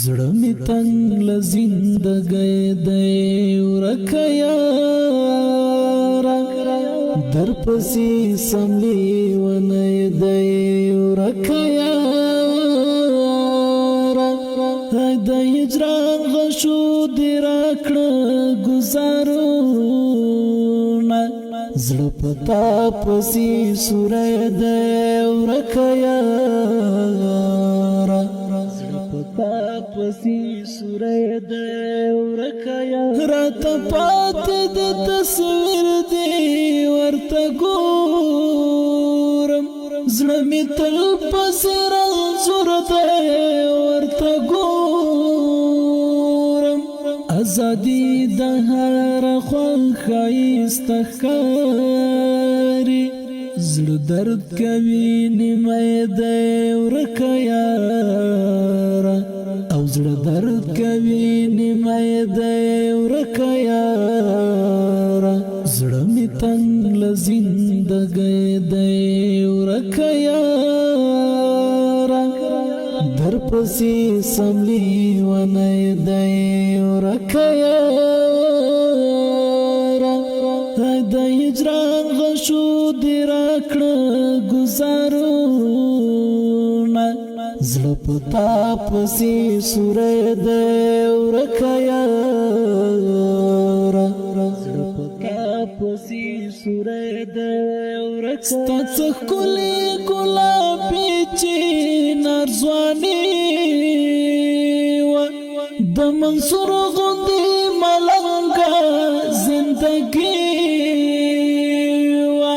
زړه مې تنګ له زندګۍ دی ورکه یاره، درپسې سم لیونی دی ورکه یاره. د هجران غشو دې راکړه ګزارونه، زړه په تا پسې سوری دی ورکه یاره. زړه په تا پسې سوری دی ورکه یاره. راته پاتې د تصویر دی ورته ګورم، زړه مې تل پسې رنځور دی ورته ګورم. ازادي د هر خوا ښایسته ښکاري، زړه درد کوي نیمه دی ورکه یاره. او زړه درد کوي نیمه دی ورکه یاره. زړه مې تنګ له زندګۍ دی ورکه یاره، درپسې سم لیونی دی ورکه یاره. د هجران غشو دې راکړه ګزارونه، زړه په تا پسې سوری دی ورکه یاره. زړه په تا پسې سوری دی ورکه. ستا څه ښکلي ګلابي چې نرځواني وه، د منصور غوندې ملنګه زندګي وه.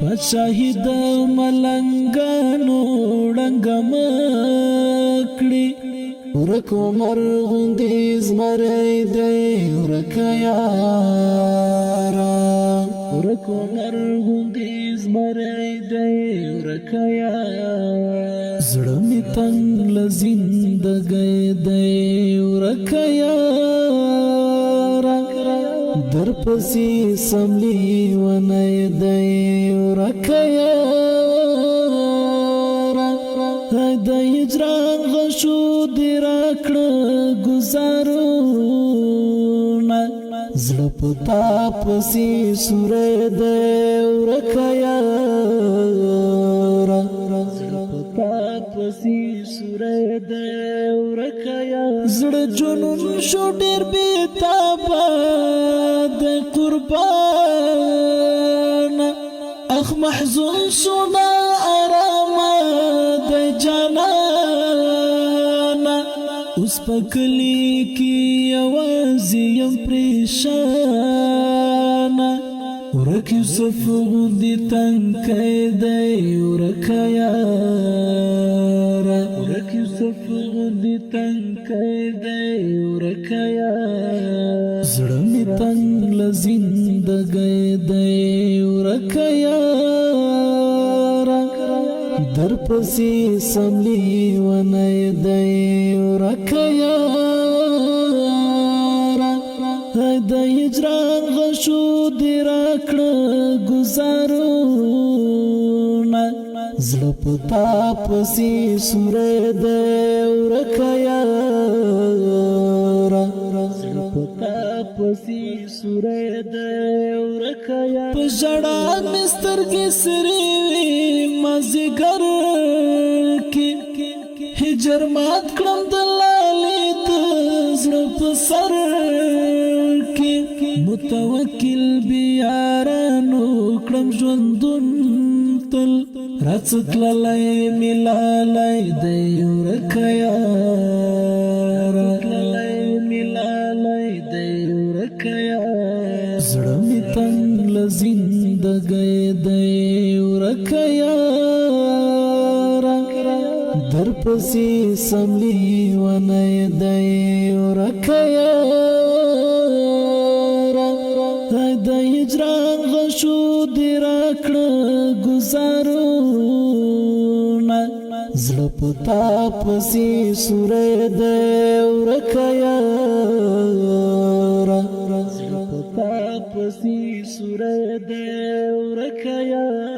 پادشاهي د ملنګانو ړنګه مه کړې، ورک عمر غوندې زمری دی ورکه یاره. ورک عمر غوندې زمری دی ورکه یاره. زړه مې تنګ له زندګۍ دی ورکه یاره، درپسې سم لیونی دی ورکه یاره. د هجران غشو دې راکړه ګزارونه، زړه په تا پسې سوری دی ورکه یاره. زړه په تا پسې سوری دی ورکه یاره. زړه جنون شو ډېر بې تابه د قربان، اخ محزون شو نا آرامه د جانان. اوس په کلي کې یوازې یم پریشان، ورک یوسف غوندې تنکی دی ورکه یاره. ورک یوسف غوندې تنکی دی ورکه یاره. زړه مې تنګ له زندګۍ دی ورکه یاره، درپسې سم لیونی دی ورکه یاره. د هجران غشو دې راکړه ګزارونه، زړه په تا پسې سوری دی ورکه یاره. زړه په تا پسې سوری دی ورکه یاره. په ژړا مې سترګې سرې وي مازیګر کې، هجر مات کړم د لالي د زړه په سر کې. متوکل بیارانو کړم ژوندون تل، راڅتللی ملالی دی ورکه یاره. تللی ملالی دی ورکه یاره. زړه مې تنګ له زندګۍ دی ورکه یاره، درپسې سم لیونی دی ورکه یاره. د هجران غشو دې راکړه ګزارونه، زړه په تا پسې سوری دی ورکه یاره. زړه په تا پسې سوری دی ورکه یاره.